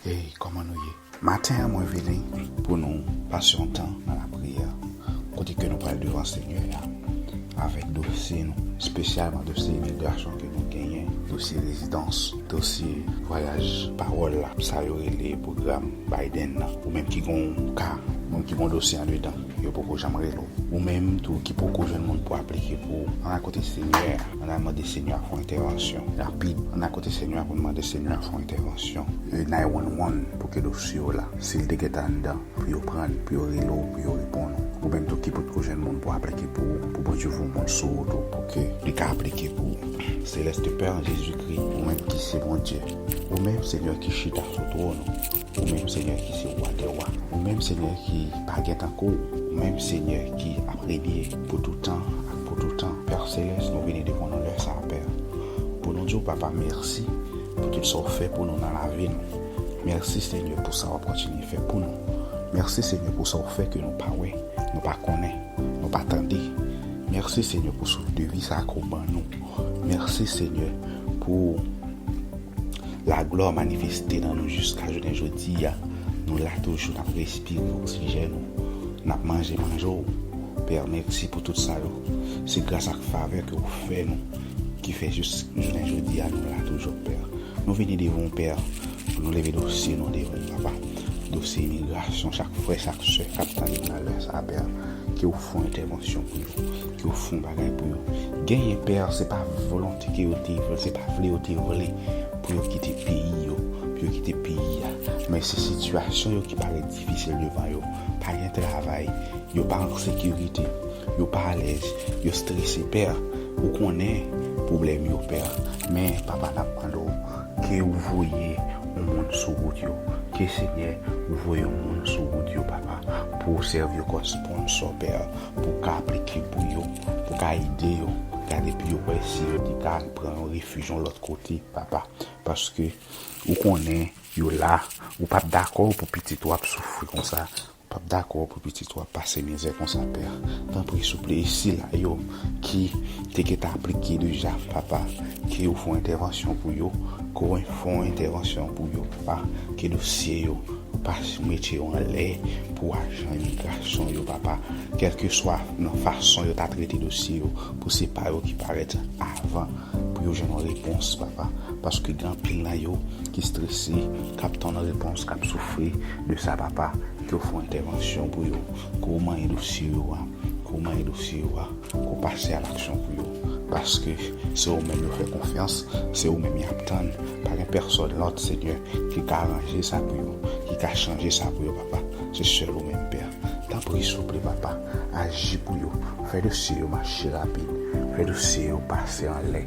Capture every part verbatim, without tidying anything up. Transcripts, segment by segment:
Hey, kòman nou ye? Maten an, mwen vini pou nou pase yon tan nan lapriyè, kote ke nou pral devan Senyè a avèk dosye nou, espesyalman dosye imigrasyon ke nou genyen, dosye rezidans, dosye vwayaj pawòl la, sa yo rele pwogram Biden nan. Ou menm ki gon ka, ou menm ki gon dosye andedan, yo poko janm rele w. Ou menm tou ki poko jwenn moun pou aplike pou ou, ann al kote Senyè a, ann al mande Senyè a fè yon entèvansyon rapid, ann al kote Senyè a pou n mande Senyè a fè yon entèvansyon. E, nine one one pou ke dosye w la, si l te gentan anndan, pou yo pran l, pou yo rele w, pou yo reponn ou. Ou menm tou ki potko jwenn moun pou aplike pou ou, pou Bondye voye yon moun sou wout ou, pou ke li ka aplike pou ou. Seleste Pè an Jezikri, ou menm ki se Bondye, ou menm Senyè ki chita sou twòn ou, ou menm Senyè ki se Wa dè wa, ou menm Senyè ki pa gen tankou w, ou menm Senyè ki ap renye pou toutan ak pou toutan. Pè Selès, nou vini devan nou lè sa a, Pè, pou nou di w, Papa, mèsi pou tout sa w fè pou nou nan lavi nou. Mèsi, Senyè, pou sa w ap kontinye fè pou nou. Mèsi, Senyè, pou sa w fè ke nou pa wè, nou pa konnen, nou pa tande. Mèsi, Senyè, pou souf de vi sa a ke w ban nou. Mèsi, Senyè, pou laglwa w manifeste nan nou jiska jounen jodi a. Nou la toujou, n ap respire oksijèn ou, n ap manje manje w. Pè, mèsi pou tout sa yo. Se gras ak favè ke w fè nou, ki fè jis jounen jodi a, nou la toujou, Pè. Nou vini devan w, Pè, pou nou leve dosye nou devan w, Papa. Dosye imigrasyon, chak frè, chak sè k ap tande m nan lè sa a, Pè, ke w fè yon entèvansyon pou yo, ke w fè yon bagay pou yo. Genyen, Pè, se pa volonte ke yo te vle, se pa vle yo te vle pou yo kite peyi yo, pou yo kite peyi a. Men se sitiyasyon yo ki parèt difisil devan yo. Pa gen travay, yo pa an sekirite, yo pa alèz, yo strese, Pè. Ou konnen pwoblèm yo, Pè. Men, Papa, n ap mande w ke w voye yon moun sou wout yo. Ke Senyè, ou voye yon moun sou wout yo, Papa, pou w sèvi yo kòm sponsò, Pè, pou w ka aplike pou yo, pou w ka ede yo. Gade pou yo wè si yo te ka pran yon refij yon lòt kote, Papa. Paske ou konnen yo la, ou p ap dakò pou pitit ou ap soufri konsa. P ap dakò pou pitit ou ap pase mizè konsa, Pè. Tanpri, souple, e sila yo ki te gentan aplike deja, Papa, ke w fè yon entèvansyon pou yo, ke w fè yon entèvansyon pou yo, Papa, ke dosye yo pa mete yo anlè pou ajan imigrasyon yo, Papa. Kèlkeswa nan fason yo ta trete dosye yo, pou se pa yo ki parèt avan, pou yo jwenn yon repons, Papa. Paske gen anpil nan yo ki strese, k ap tann repons, k ap soufri de sa, Papa. Ke w fè yon entèvansyon pou yo, ke w manyen dosye yo a, ke w manyen dosye yo a, ke w pase a laksyon pou yo. Paske se ou menm yo fè konfyans, se ou menm y ap tann. Pa gen pèsòn lòt, Senyè, ki ka ranje sa pou yo, ki ka chanje sa pou yo, Papa. Se sèl ou menm, Pè. Tanpri, souple, Papa, aji pou yo. Fè dosye yo mache rapid. Fè dosye yo pase anlè.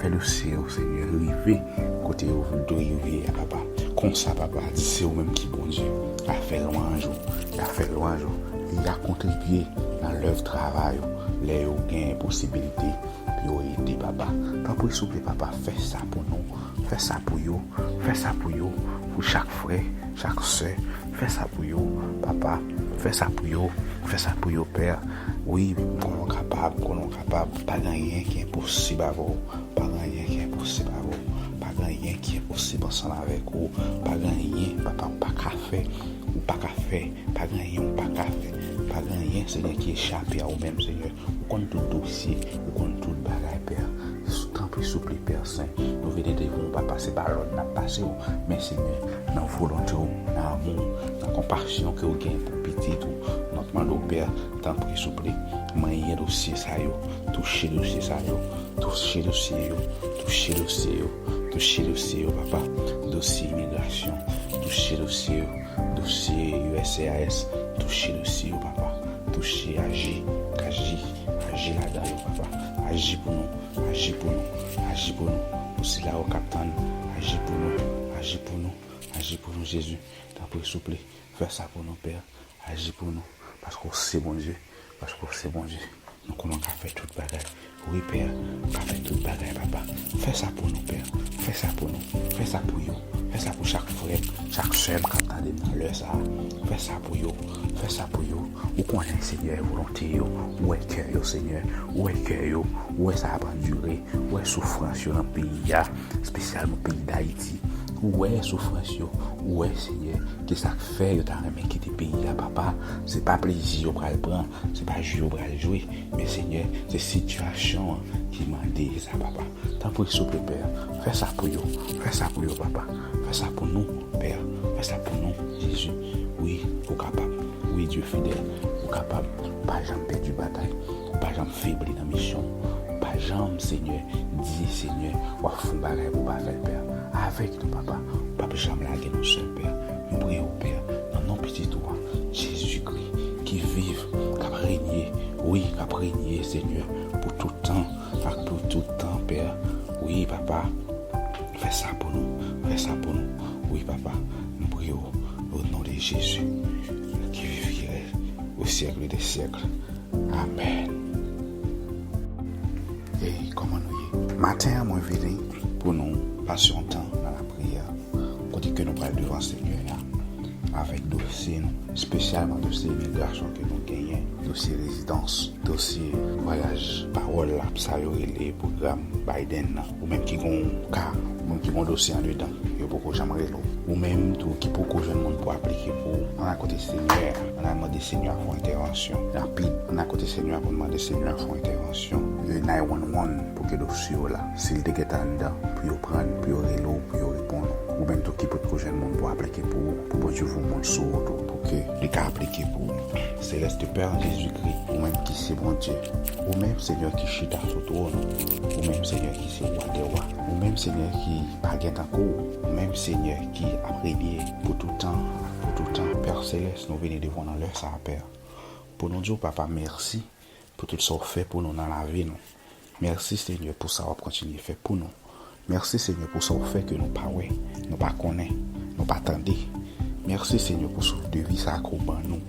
Fè dosye yo, Senyè, rive kote yo dwe rive a, Papa. Konsa, Papa, di se ou menm ki Bondye. Afè lwanj ou, afè lwanj ou. Li a kontribye nan lèv travay ou, lè yo gen posibilite pou yo ede, Papa. Tanpri, souple, Papa, fè sa pou nou. Fè sa pou yo. Fè sa pou yo. Pou chak frè, chak sè. Fè sa pou yo, Papa. Fè sa pou yo. Fè sa pou yo, Pè. Wi, konnen w kapab, konnen w kapab. Pa gen anyen ki enposib avè w. Pa gen anyen ki enposib avè w. Pa gen anyen ki enposib ansanm avèk ou. Pa gen anyen, Papa, ou pa ka fè. Ou pa ka fè. Pa gen anyen ou pa ka fè. Pa gen anyen, Senyè, ki echape a ou menm, Senyè. Ou konn tout dosye, ou konn tout bagay, Pè. Tanpri, souple, Pè Sen, nou vini devan w, Papa, se pa lòd n ap pase w, men, Senyè, nan volonte w, nan amou w, nan konpasyon ke w gen pou pitit ou, n ap mande w, Pè, tanpri, souple, manyen dosye sa yo, touche dosye sa yo, touche dosye yo, touche dosye yo, touche dosye yo, Papa, dosye imigrasyon, touche dosye yo, dosye U S C I S, touche dosye yo, Papa, touche, aji, aji, aji ladan yo, Papa, aji pou nou, aji pou nou, aji pou nou, pou sila yo k ap tann, aji pou nou, aji pou nou, aji pou nou, Jezi, tanpri, souple, fè sa pou nou, Pè, aji pou nou, paske w se Bondye, paske w se Bondye. Nou konnen w ka fè tout bagay. Wi, Pè, w ka fè tout bagay, Papa. Fè sa pou nou, Pè. Fè sa pou nou. Fè sa pou yo. Fè sa pou chak frè m, chak sè m k ap tande m nan lè sa a. Fè sa pou yo. Fè sa pou yo. Ou konnen, Senyè, volonte yo. Ou wè kè yo, Senyè. Ou wè kè yo. Ou wè sa ap andire. Ou wè soufrans yo nan peyi a, espesyalman peyi Dayiti. Ou wè soufrans yo, ou wè, Senyè, ki sa k fè yo ta renmen kite peyi a, papa. Se pa plezi yo pral pran, se pa jwi yo pral jwe, men, Senyè, se sitiyasyon an ki mande sa, papa. Tanpri, souple, Pè, fè sa pou yo, fè sa pou yo, papa. Fè sa pou nou, Pè, fè sa pou nou, Jezi. Wi, ou kapab. Wi, Dye fidèl, ou kapab. Ou pa janm pèdi batay. Ou pa janm febli nan misyon. Ou pa janm, Senyè, di, Senyè, w ap fè yon bagay pou w pa fè l, Pè. Avèk nou, papa. Ou p ap janm lage nou sèl, Pè. Nou priye w, Pè, nan non pitit ou a, Jezikri, ki viv, k ap renye, wi, k ap renye, Senyè, pou tout tan ak pou tout tan, Pè. Wi, papa, fè sa pou nou, fè sa pou nou. Wi, papa, nou priye w, o non de Jezi, ki viv, ki règne au siècle des siècles. Amèn. Ey, kòman nou ye? Maten an, mwen vini pou nou pase yon tan nan lapriyè, kote ke nou pral devan Senyè a, avèk dosye nou, espesyalman dosye imigrasyon ke nou genyen, dosye rezidans, dosye vwayaj, pawòl la, sa yo rele pwogram Biden nan. Ou menm ki gon ka, ou menm ki gon dosye andedan, yo poko janm rele w. Ou menm tou ki poko jwenn moun pou aplike pou ou, ann al kote Senyè a, ann al mande Senyè a fè yon entèvansyon rapid, ann al kote Senyè a pou n mande Senyè a fè yon entèvansyon, e, nine one one pou ke dosye w la, si l te gentan anndan, pou yo pran, pou yo rele w, pou yo reponn ou. Ou menm tou ki potko jwenn moun pou aplike pou ou, pou Bondye voye moun sou wout ou, pou ke li ka aplike pou ou. Selès Pè an Jezikri, ou menm ki se Bondye, ou menm, Senyè, ki chita sou twòn ou, ou menm, Senyè, ki se Wa dè wa, ou menm, Senyè, ki pa gen tankou w, ou menm, Senyè, ki ap renye pou tout tan, pou tout tan. Pè Selès, nou vini devan w nan lè sa a, Pè, pou nou di w, Papa, mèsi pou tout sa w fè pou nou nan lavi nou. Mèsi, Senyè, pou sa w ap kontinye fè pou nou. Mèsi, Senyè, pou sa w fè ke nou pa wè, nou pa konnen, nou pa tande. Mèsi, Senyè, pou souf de vi sa a ke w ban nou.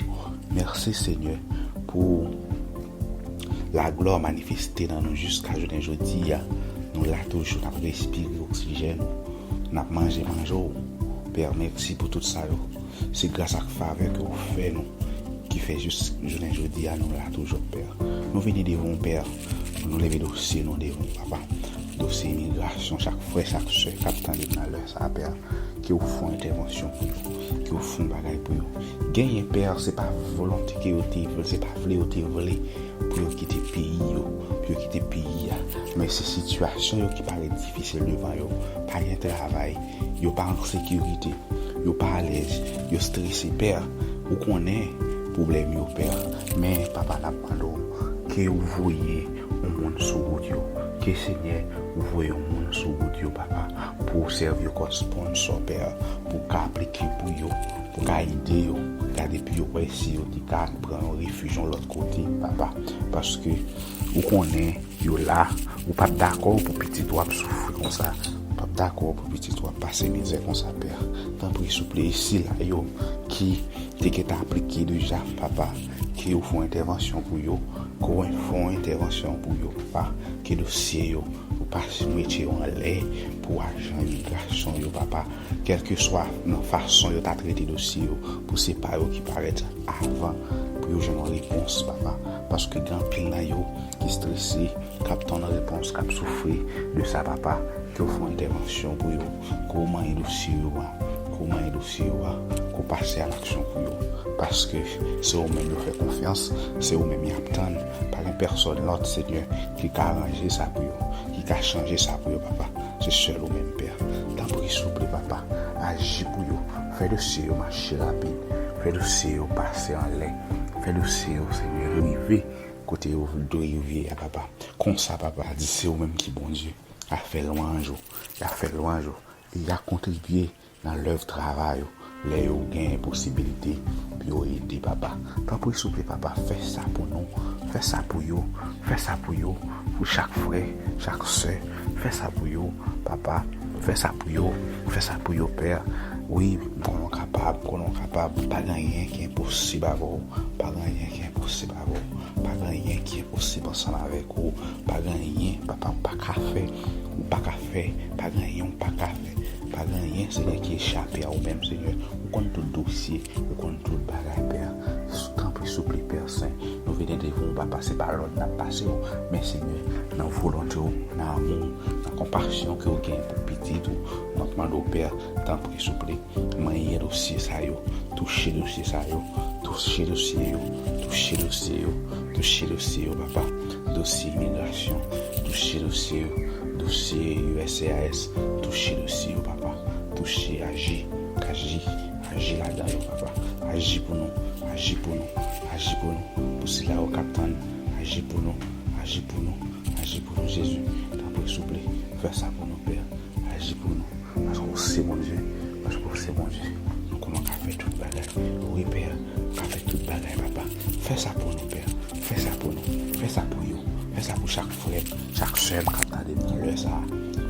Mèsi, Senyè, pou laglwa w manifeste nan nou jiska jounen jodi a. Nou la toujou, n ap respire oksijèn ou, n ap manje manje w. Pè, mèsi pou tout sa yo. Se gras ak favè ke w fè nou, ki fè jis jounen jodi a nou la toujou, Pè. Nou vini devan w, Pè, pou nou leve dosye nou devan w, Papa. Dosye imigrasyon, chak frè, chak sè k ap tande m nan lè sa a, Pè, ke w fè yon entèvansyon pou yo, ke w fè yon bagay pou yo. Genyen, Pè, se pa volonte ke yo te vle, se pa vle yo te vle pou yo kite peyi yo, pou yo kite peyi a. Men se sitiyasyon yo ki parèt difisil devan yo. Pa gen travay, yo pa an sekirite, yo pa alèz, yo strese, Pè. Ou konnen pwoblèm yo, Pè. Men, Papa, n ap mande w ke w voye yon moun sou wout yo. Ke, Senyè, ou voye yon moun sou wout yo, Papa, pou w sèvi yo kòm sponsò, Pè, pou w ka aplike pou yo, pou w ka ede yo. Gade pou yo wè si yo te ka pran yon refij yon lòt kote, Papa. Paske ou konnen yo la, ou p ap dakò pou pitit ou ap soufri konsa. Ou p ap dakò pou pitit ou ap pase mizè konsa, Pè. Tanpri, souple, e sila yo ki te gentan aplike deja, Papa, ke w fè yon entèvansyon pou yo, ke w fè yon entèvansyon pou yo, Papa, ke dosye yo, ou pa mete yo anlè pou ajan imigrasyon yo, Papa, kèlkeswa nan fason yo ta trete dosye yo, pou se pa yo ki parèt avan, pou yo jwenn yon repons, Papa, paske gen anpil nan yo ki strese, k ap tann repons, k ap soufri de sa, Papa, ke w fè yon entèvansyon pou yo, ke w manyen dosye yo a, ke w manyen dosye yo a, ke w pase a laksyon pou yo. Paske se ou menm yo fè konfyans, se ou menm y ap tann. Pa gen pèsòn lòt, Senyè, ki ka ranje sa pou yo, ki ka chanje sa pou yo, Papa. Se sèl ou menm, Pè. Tanpri, souple, Papa, aji pou yo. Fè dosye yo mache rapid. Fè dosye yo pase anlè. Fè dosye yo, Senyè, rive kote yo dwe rive a, Papa. Konsa, Papa, di se ou menm ki Bondye. Y a fè lwanj ou. Y a fè lwanj ou. E y a kontribye nan lèv travay ou. Lè yo gen posibilite pou yo ede, Papa. Tanpri, souple, Papa, fè sa pou nou. Fè sa pou yo. Fè sa pou yo. Pou chak frè, chak sè. Fè sa pou yo, Papa. Fè sa pou yo. Fè sa pou yo, Pè. Wi, m konnen w kapab, m konnen w kapab. Pa gen anyen ki enposib avè w. Pa gen anyen ki enposib avè w. Pa gen anyen ki enposib ansanm avèk ou. Pa gen anyen, Papa, ou pa ka fè. Ou pa ka fè. Pa gen anyen ou pa ka fè. Pa gen anyen, Senyè, ki echape a ou menm, Senyè. Ou konn tout dosye, ou konn tout bagay, Pè. Tanpri, souple, Pè Sen, nou vini devan w, Papa, se pa lòd n ap pase w, men, Senyè, nan volonte w, nan amou w, nan konpasyon ke w gen pou pitit ou, n ap Mande w, Pè, tanpri, souple, manyen dosye sa yo, touche dosye sa yo, touche dosye yo, touche dosye yo, touche dosye yo, papa. Dosye imigrasyon, touche dosye yo, dosye U S C I S, touche dosye yo, papa. Touche, aji, aji, aji ladan yo, papa. Aji pou nou, aji pou nou, aji pou nou. Pou sila yo k ap tann, aji pou nou, aji pou nou, aji pou nou, Jezi. Tanpri, souple, fè sa pou nou, Pè. Aji pou nou. Paske w se Bondye. Paske w se Bondye. Nou konnen w ka fè tout bagay. Wi, Pè, w ka fè tout bagay, papa. Fè sa pou nou, Pè. Fè sa pou nou. Fè sa pou yo. Fè sa pou chak frè m, chak sè m k ap tande m nan lè sa a.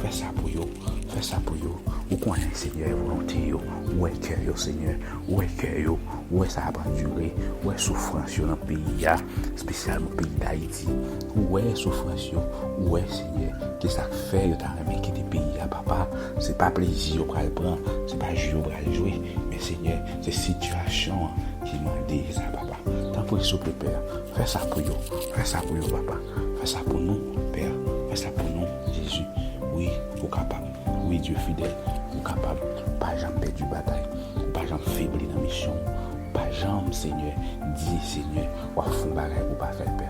Fè sa pou yo. Fè sa pou yo. Ou konnen, Senyè, volonte yo. Ou wè kè yo, Senyè. Ou wè kè yo. Ou wè sa ap andire. Ou wè soufrans yo nan peyi a, espesyalman peyi Dayiti. Ou wè soufrans yo. Ou wè, Senyè, ki sa k fè yo ta renmen kite peyi a, papa. Se pa plezi yo pral pran, se pa jwe yo pral jwe. Men, Senyè, se sitiyasyon an ki mande sa, papa. Tanpri, souple, Pè, fè sa pou yo. Fè sa pou yo, papa. Fè sa pou nou, Pè. Fè sa pou nou, Jezi. Wi, ou kapab. Wi, Dye fidèl, ou kapab. Ou pa janm pèdi batay. Ou pa janm febli nan misyon w. Ou pa janm, Senyè, di, Senyè, w ap fè yon bagay pou w pa fè l, Pè.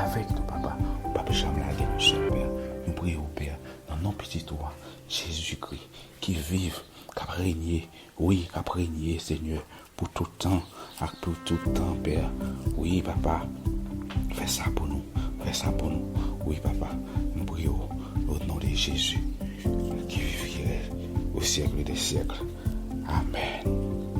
Avèk nou, papa. Ou p ap janm lage nou sèl, Pè. Nou priye w, Pè, nan non pitit ou a, Jezikri, ki viv, k ap renye, wi, k ap renye, Senyè, pou tout tan ak pou tout tan, Pè. Wi, papa, fè sa pou nou, fè sa pou nou. Wi, papa, nou priye w, o non de Jezi, ki viv, ki règne au siècle des siècles. Amèn.